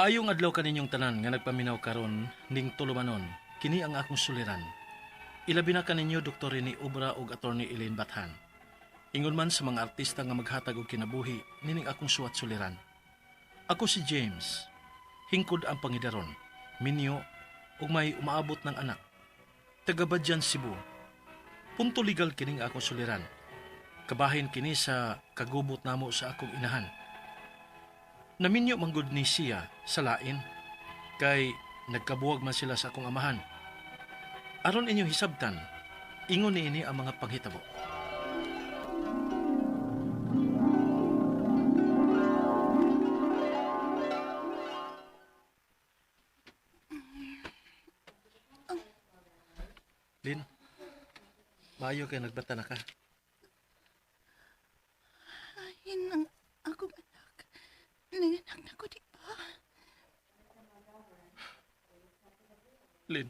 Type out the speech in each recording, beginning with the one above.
Maayong adlaw kaninyong tanan nga nagpaminaw karon ning tulumanon. Kini ang akong suliran. Ilabi na kaninyo Dr. Rene Obra ug Attorney Elaine Bathan. Ingon man sa mga artista nga maghatag og kinabuhi nining akong suwat suliran. Ako si James. Hingkod ang pangidaron, minyo ug may umaabot ng anak. Taga Badyan, Cebu. Punto legal kining akong suliran. Kabahin kini sa kagubot namo sa akong inahan. Naminyo manggod ni siya sa lain, kay nagkabuwag man sila sa akong amahan. Aron inyong hisabtan, ingon niini ang mga panghitabo. Lin, maayo kay nagbata na ka. Ahin ang akong anak. Nanganak na ko, di ba? Lin.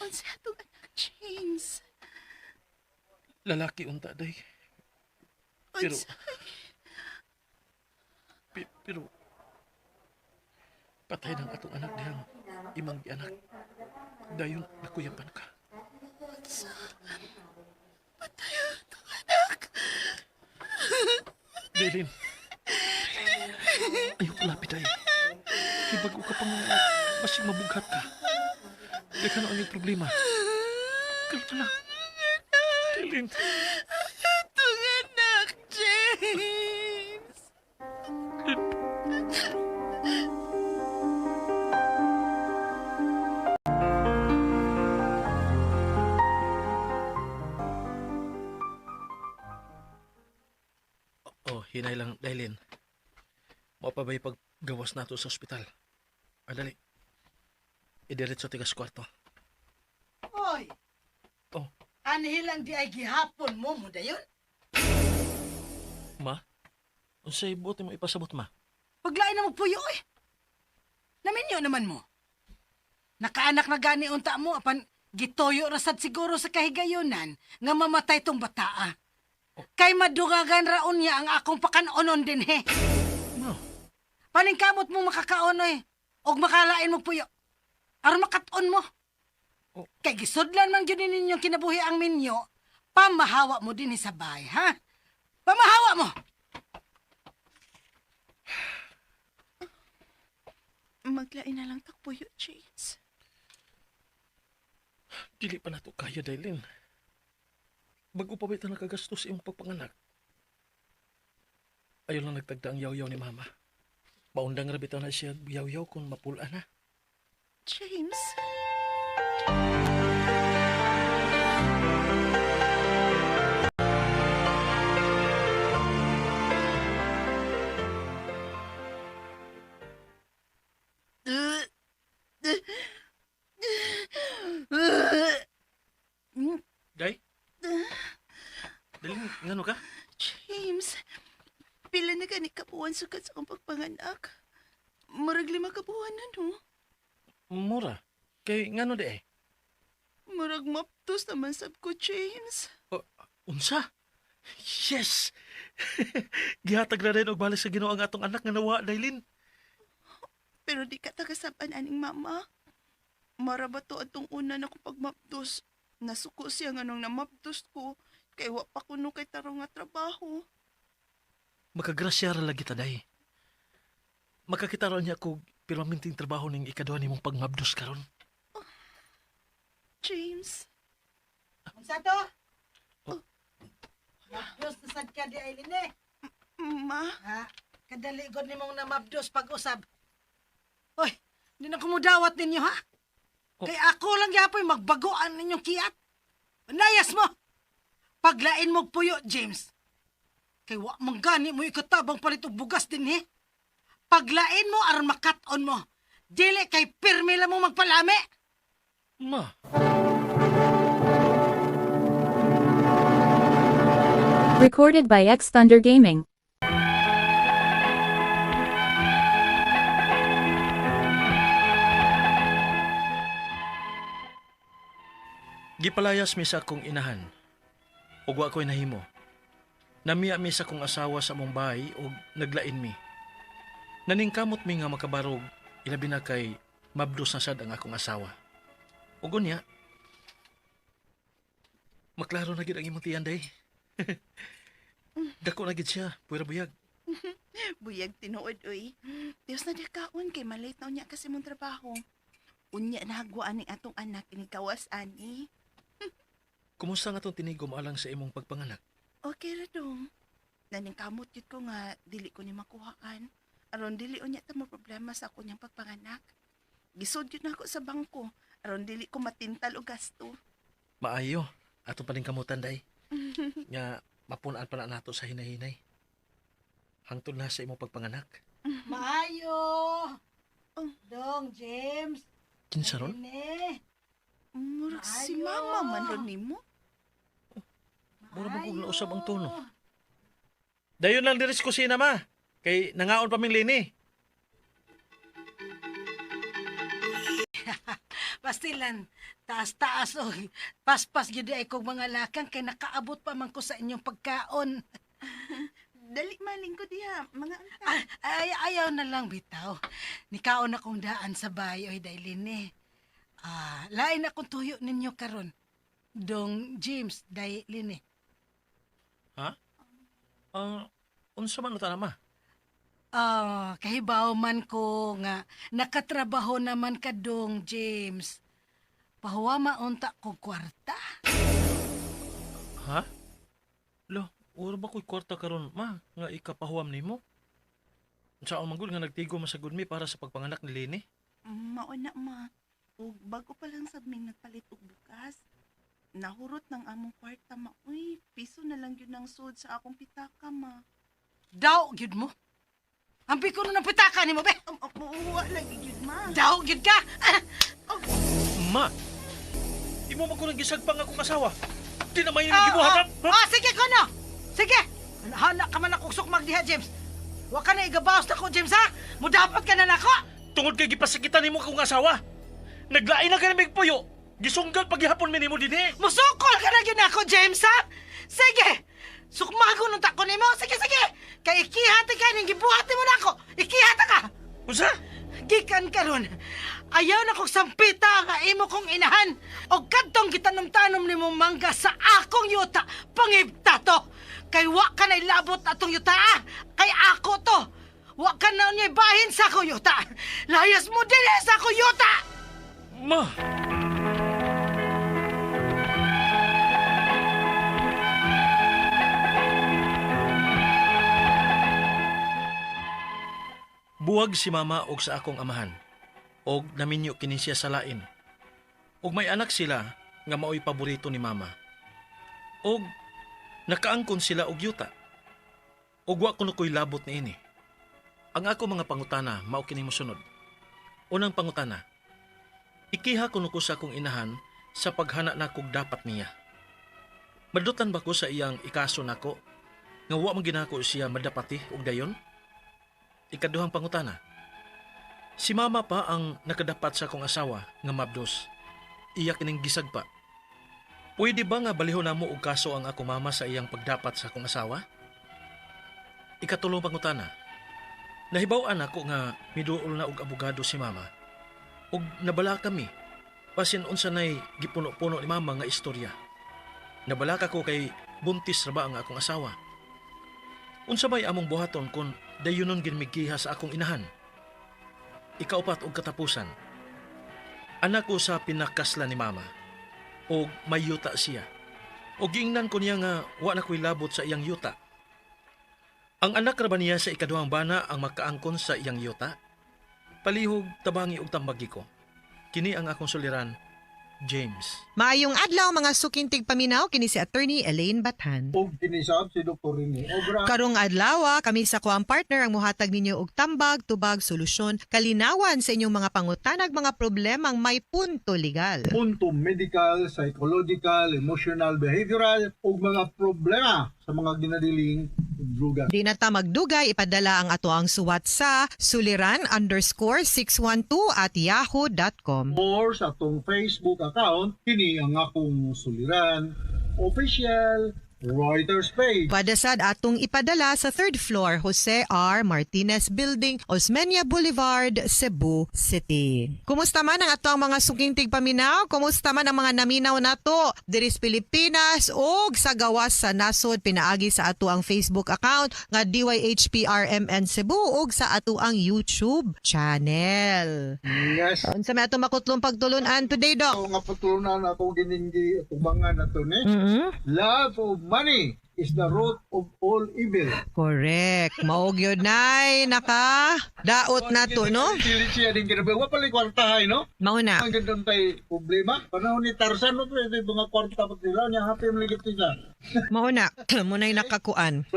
Unsa atong anak, James? Lalaki unta, day. Pero, Unsa? Pero, patay ng atong anak dihang imong gianak. Dayon, nakuyapan ka. Unsa? Patay ang atong anak. Lilin. Ayaw lapit ay. Kay bago ka pang basig mabughat ka. Daghan ang iyong problema. Kalma na. Lilin. Atong anak, James. Lin. Oh, hinay lang, Dailin. Mao pa ba'y paggawas nato sa ospital? Adali. Idiretso tigas kwarto. Oy! Oh. Anhi lang di ay gihapon mo mo dayon? Ma? Unsay buot mo ipasabot, ma? Paglain na mo puyo oy. Naminyo naman mo. Nakaanak na gani unta mo apan gitoyo ra sad siguro sa kahigayonan nga mamatay tong bataa. Kay madugagan raon niya ang akong pakanonon din he. Ma? Paningkamot mo makakaon oy og makalain mo puyo. Aron makat-on mo. Oh. Kay gisudlan man gyud ninyong kinabuhi ang minyo, pamahawa mo din sa bahay, ha? Pamahawa mo! Maglain na lang takpuyo, James. Dili pa nato kaya, Dailin. Bago pa ba ito nakagastos imong pagpanganak? Ayaw lang nagtagda ang yaw-yaw ni Mama. Maundang ra bitaw na siya yaw-yaw kung mapula na. James? Day? Dailin, ngano ka? James, pila na gani kabuwan sukad sa akong pagpanganak? Murag 5 ka buwan na, no? Mura. Kay ngano di eh? Murag maptos naman sab ko, James. Oh, unsa? Yes! Gihatag na rin og balik sa Ginoo ang atong anak nga nawa, Dailin. Pero di ka tagasaban aning mama. Mara ba to atong una na ko pagmapdos? Nasuko siya nga nung namapdos ko. Kay wa pa kuno kay tarong nga trabaho. Makagrasya ra lagi ta, day. Makakita ra niya kog permanenteng trabaho ning ikaduha nimong pagmabdos karon. Oh, James. Unsa to? Oh. Mabdos na sad ka di Aileen eh. Ma? Ha? Kadali gud nimong namabdos pag-usab. Hoy, di na kumudawat ninyo ha? Oh. Kay ako lang yapoy magbagoan ninyong kiat. Layas mo! Paglain mo puyo, James. Kay wa man gani mo ikatabang palit og bugas din he. Paglain mo aron makat-on mo. Dili kay pirmi lang mo magpalami. Ma. Recorded by X Thunder Gaming. Gipalayas mi sa akong inahan. Ug wa ko'y nahimo. Namiya mi sa akong asawa sa among bahay ug naglain mi. Naningkamot mi nga makabarog, ilabi na kay mabdos na sad ang akong asawa. Ug unya, maklaro na gid ang imong tiyan day. Dako na gid siya, puwera buyag. Buyag tinuod oy. Dios na kaon kay malate na unya kasi mong trabaho. Unya na hagwaan ning atong anak inikawas ani. Kumusta nga tong tinigom alang sa imong pagpanganak? Okay ra dong. Naningkamot gyud ko nga dili ko ni makuhaan. Aron dili unya ta mo problema sa ako niyang pagpanganak. Gisod gyud na ako sa bangko aron dili ko matintal og gasto. Maayo, ato pa rin kamutan day. Nga mapunan pa na nato sa hinahinay. Hangtod na sa imong pagpanganak. Maayo. Oh. Dong, James. Kinsa ron? Ine. Murag si Maayo. mama man ron nimo. Mura ba kog nausab ang tono? Dayon lang diri sa kusina ma. Kay nangaon pa ming lini. Pastilan, taas-taas og paspas gyud ay kog mga lakang kay nakaabot pa man ko sa inyong pagkaon. Dali maling ko diha, mga anta. Ah, ay, ayaw na lang bitaw. Nikaon akong daan sa bayo ay dailin eh. Ah, lain akong tuyo ninyo karon. Dong James, dailin eh. Ha? Ah, unsa man uta na ma? Ah, kahibaw man ko nga nakatrabaho naman ka dong James. Pahuwama unta ko kwarta. Ha? Lo, uro ba ko'y kwarta karon ma nga ikapahuam nimo? Unsa man gud nga nagtigo masagud mi para sa pagpanganak ni Lini? Mao na ma. Ug bago pa lang sab ming nagpalit og bugas. Nahurot ng among kwarta ma. Uy, piso na lang yun ang sud sa akong pitaka ma. Daw gyud mo. Ampi ko ng pitaka nimo be. Wa lagi yun ma. Daw gyud ka. Ah, Ma! Imo man ko nang gisagpang akong asawa. Di na may ah, gibuhat. ah, ah, sige kono. Sige. Hana ka man akong sukmag diha James. Wa ka na igabaos na ko James ha. Mudapat ka na nako. Tungod kay gipasakitan nimo akong asawa. Naglain na ka namig puyo. Gisunggal paghihapon mi nimo dinhi. Musukol ka na gyud nako James ha. Sige. Sukmago nung tako nimo. Sige sige. Kay ikihati ka ning gibuhat nimo nako. Ikihata ka. Unsa? Gikan karon. Ayaw na kong sampita nga imo kong inahan. O kadtong gitanom-tanom nimo mangga sa akong yuta, pangibta to. Kay wa ka na ilabot atong yuta, ah. Kay ako to. Wa ka na niya bahin sa akong yuta. Layas mo din sa akong yuta. Ma! Buwag si mama og sa akong amahan. Og naminyo kini siya sa lain. Og may anak sila nga maoy paborito ni mama. Og nakaangkon sila og yuta. Og wa kuno ko'y labot niini. Ang ako mga pangutana mao kini mosunod. Unang pangutana, ikiha kuno ko sa akong inahan sa paghana nakog dapat niya. Madutan ba ko sa iyang ikaso nako nga wa man ginako siya madapati og dayon? Ikaduhang pangutana. Si mama pa ang nakadapat sa akong asawa nga mabdos. Iya kining gisagpa. Pwede ba nga balihon namo og kaso ang akong mama sa iyang pagdapat sa akong asawa? Ikatulong pangutana. Nahibaw-an ako nga miduol na og abogado si mama. Og nabala kami. Basin unsa nay gipuno-puno ni mama nga istorya. Nabalaka ko kay buntis ra ba ang akong asawa. Unsa may among buhaton kon dayunon ginmigiha sa akong inahan? Ikaupat og katapusan. Anak ko sa pinakasla ni mama. Og may yuta siya. Og giingnan ko niya nga wa na ko'y labot sa iyang yuta. Ang anak ra ba niya sa ikaduhang bana ang makaangkon sa iyang yuta? Palihog tabangi og tambagi ko. Kini ang akong suliran, James. Maayong adlaw mga sukintig paminaw kini si Attorney Elaine Bathan. Og kinisab si Dr. Rene Obra. Karong adlaw kami sa kuang partner ang muhatag ninyo og tambag, tubag, solusyon, kalinawan sa inyong mga pangutanag mga problemang may punto legal. Punto medical, psychological, emotional, behavioral ug mga problema sa mga ginadiling druga. Di na ta magdugay, ipadala ang ato ang suwat sa suliran_612@yahoo.com. Or sa atong Facebook account, kini ang akong suliran official. Writers Page. Pwede sad atong ipadala sa third floor, Jose R. Martinez Building, Osmeña Boulevard, Cebu City. Kumusta man ang ato ang mga suking tigpaminaw? Kumusta man ang mga naminaw nato diri sa Pilipinas ug sa gawas sa nasod pinaagi sa ato ang Facebook account nga DYHPRMN Cebu ug sa ato ang YouTube channel. Yes. Unsa may ato makutlong pagtulunan today, Doc? Ako nga patulunan ako gininggi tubangan na to ni. Love of money is the root of all evil. Correct. Mao gyud nay naka daot na to, no? Dili siya din kinabi. Wa pala kwartahay, no? Mao na. Ang gandang tay problema. Panahon ni Tarzan, no? Pwede mga kwarta pa sila. Niya happy ang ligit sila. Mao na. Muna'y nakakuan. So,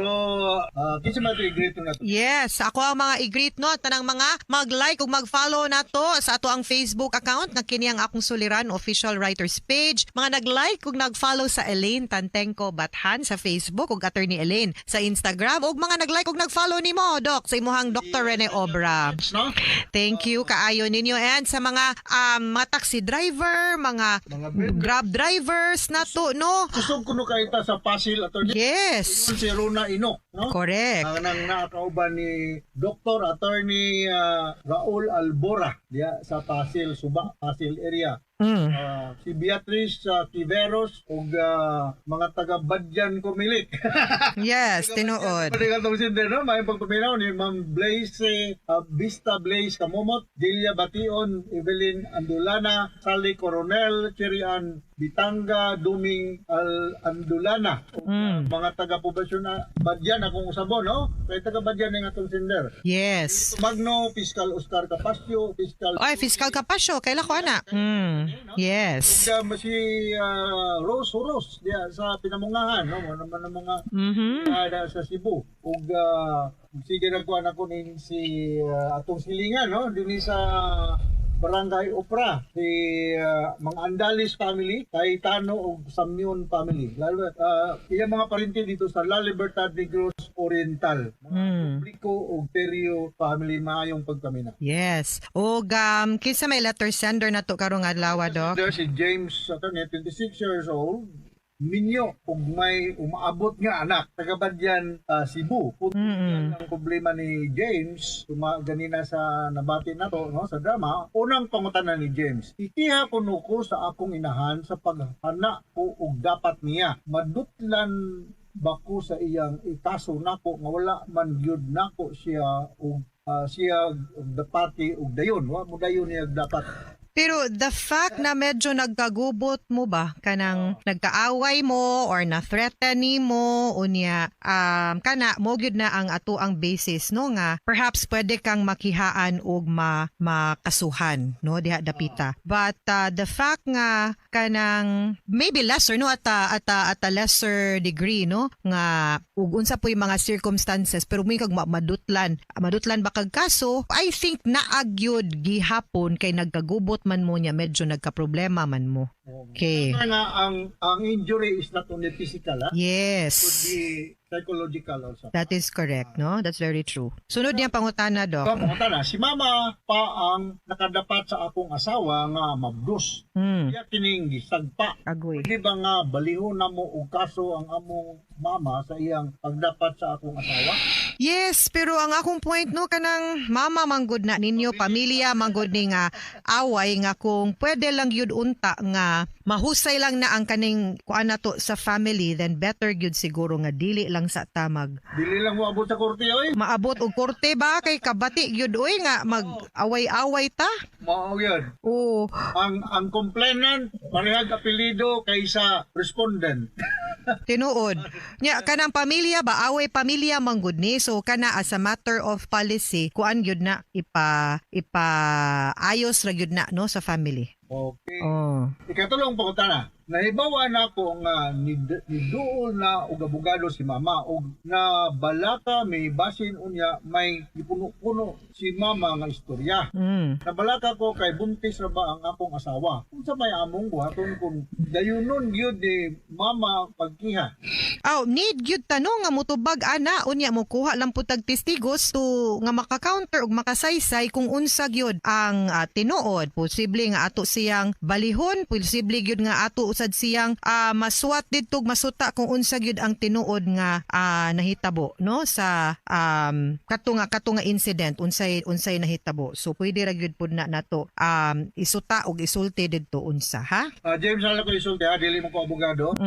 kinsa man ito i-greet na to? Yes, ako ang mga i-greet no tanang mga mag-like ug mag-follow nato sa ato ang Facebook account nga kini ang akong suliran official writers page. Mga nag-like ug nag-follow sa Elaine Tantengco Bathan sa Facebook ug Attorney Elaine sa Instagram ug mga nag-like ug nag-follow nimo Doc sa imuhang Dr. Rene Obra. No? Thank you kaayo ninyo and sa mga taxi driver, mga Mga vendor. Grab drivers nato no. Kusog kuno kay ta sa Pasil, attorney. Yes. Yun si Rona Ino, no? Correct. Ang nang nakauban ni Dr. Attorney Raul Albora diya sa Pasil, Suba, Pasil area. Si Beatrice Quiveros ug mga taga Badyan Kumilik. Yes, tinuod. Pwede ka itong sender, no? May pagpaminaw ni Ma'am Blaze, Vista Blaze Kamomot, Delia Bation, Evelyn Andulana, Sally Coronel, Chirian Bitanga, Duming Al Andulana. Ug, mga taga-poblasyon na Badyan akong usabon, no? Kay taga Badyan ang atong sender. Yes. Magno, Fiscal Oscar Capasio, Fiscal Ay, Fiscal Capasio, kaila ko ana. Yes. Ug, si Rose Horos diya sa Pinamungahan, no? Mo naman ang mga ada sa Cebu. Ug sige nagkuan ako ning si atong silingan, no, dinhi sa Barangay Opra, si mga Andalis family, Cayetano ug Samyun family. Lalo iyang mga parinti dito sa La Libertad Negros Oriental. Mga Publiko ug Terio family, maayong pagkamina. Yes. Og kinsa may letter sender na to karong adlaw, Doc? There si James attorney, 26 years old, minyo ug may umaabot nga anak taga Badyan, Cebu. Punto ang problema ni James tuma ganina sa nabati nato, no, sa drama. Unang pangutana ni James: "Ikiha kuno ko sa akong inahan sa paghana ko og dapat niya. Madutlan ba ko sa iyang ikaso nako nga wala man gyud nako siya og siya og dapati og dayon, wa mo dayon niya og dapat?" Pero the fact na medyo nagkagubot mo ba, kanang nagkaaway mo or na-threaten nimo unya kana mo gyud na ang ato ang basis, no, nga perhaps pwede kang makihaan og ma makasuhan, no, diha dapita. But the fact nga kanang maybe lesser, no, at a lesser degree, no, nga ug unsa po'y mga circumstances pero may kag madutlan madutlan ba kag kaso, I think naagyod gihapon kay nagkagubot man mo niya medyo nagkaproblema man mo. Okay. Kaya nga ang injury is not only physical, ha? Could be psychological also. That is correct, no? That's very true. Sunod niyang pangutana, Doc. So, pangutana, si mama pa ang nakadapat sa akong asawa nga mabdos. Kaya kining gisagpa. Agoy. Di ba nga balihon na mo og kaso ang among mama sa iyang pagdapat sa akong asawa? Yes, pero ang akong point, no, kanang mama manggod na ninyo, pamilya manggod ni nga away nga kung pwede lang gyud unta nga mahusay lang na ang kaning kuan na to sa family, then better gyud siguro nga dili lang sa tamag Dili lang mo abot sa korte oy. Maabot og korte ba kay kabati gyud oy nga mag away-away ta. Mao gyud. Oo. Ang complainant parehag apelyido kaysa respondent. Tinuod. Nya kanang pamilya ba, away pamilya manggod ni, so kana as a matter of policy kuan gyud na ipa ipa ayos ra gyud na, no, sa family. Okay. Oh. Ikatulong pangutana, nahibaw-an ako nga niduol na og abogado si mama og na balaka may basin unya may gipuno-puno si mama nga istorya. Nabalaka ko kay buntis ra ba ang akong asawa. Unsa may among buhaton kung dayunon gyud ni mama pagkiha? Aw, need gyud tanong nga mutubag ana unya mo kuha lang pud tag testigos to nga maka-counter ug makasaysay kung unsa gyud ang tinuod. Posible nga ato siyang balihon, posible gyud nga ato usad siyang masuwat didto ug masuta kung unsa gyud ang tinuod nga nahitabo, no, sa kato nga incident, unsay nahitabo. So pwede ra gyud pud na nato isuta og isulti didto unsa, ha? Ah, James, alam ko isulti ha, dili mo ko abogado.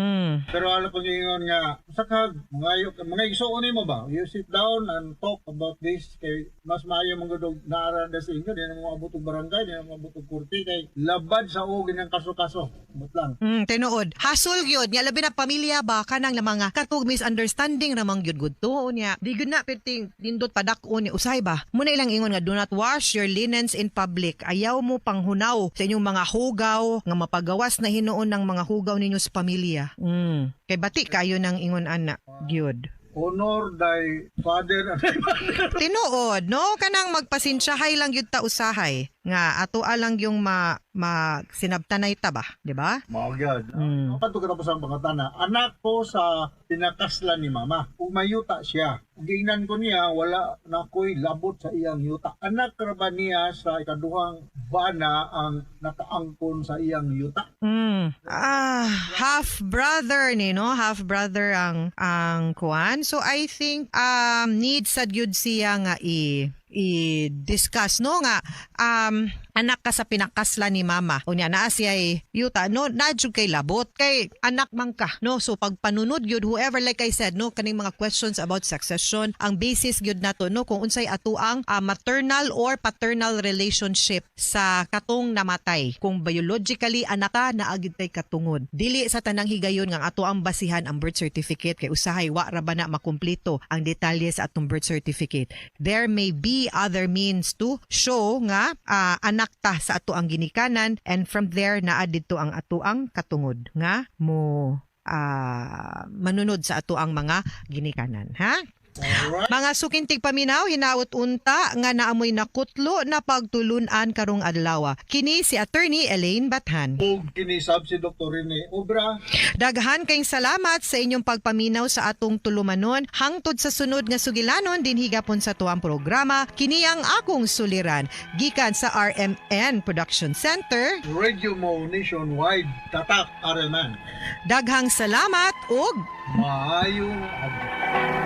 Pero alam ko ingon nga sa kag mga mga igsuon nimo ba? You sit down and talk about this kay mas maayo man gud og naara sa inyo, di na mo abot og barangay, di na mo abot og korte kay labad sa og ng kaso-kaso. But lang. Tinuod. Hasol gyud nya, labi na pamilya ba, kanang na mga katog misunderstanding ra man gyud gud to niya. Di gyud na perting nindot padak-on ni usay ba. Muna ilang ingon nga, "Do not wash your linens in public." Ayaw mo panghunaw sa inyong mga hugaw nga mapagawas na hinuon ng mga hugaw ninyo sa pamilya. Kay bati kayo nang ingon ana gyud. Honor thy father and thy mother. Tinuod, no? Kanang magpasensyahay lang gyud ta usahay nga ato alang yung ma sinabtanay ta ba, di ba? Mao gyud. Kadto ka tapos ang pangatana. Anak ko sa pinakaslan ni mama. Ug may yuta siya. Ug giingnan ko niya, wala na ko'y labot sa iyang yuta. Anak ra ba niya sa ikaduhang bana ang nakaangkon sa iyang yuta? Ah, half brother ni, no? Half brother ang kuan. So I think need sad gyud siya nga i i-discuss, no, nga anak ka sa pinakasla ni mama, unya naa siya yuta, no, naa jud kay labot kay anak man ka, no? So pagpanunod gyud, whoever, like I said, no, kaning mga questions about succession, ang basis gyud nato, no, kung unsay atuang maternal or paternal relationship sa katong namatay. Kung biologically anak ka, naa gyud kay katungod. Dili sa tanang higayon nga ang ato ang basihan ang birth certificate kay usahay wa ra ba na makumpleto ang detalye sa atong birth certificate. There may be other means to show nga anak ta sa ato ang ginikanan, and from there naa didto ang ato ang katungod nga mo manunod sa ato ang mga ginikanan, ha? Alright. Mga suking tigpaminaw, hinaot unta nga naamoy nakutlo na pagtulunan karong adlaw. Kini si Attorney Elaine Bathan. Ug kini sab si Dr. Rene Obra. Daghan kayong salamat sa inyong pagpaminaw sa atong tulumanon. Hangtod sa sunod nga sugilanon dinhi gapon sa tuang programa, kini ang akong suliran. Gikan sa RMN Production Center, Radio Mo Nationwide, Tatak RMN. Daghang salamat ug Maayong adlaw.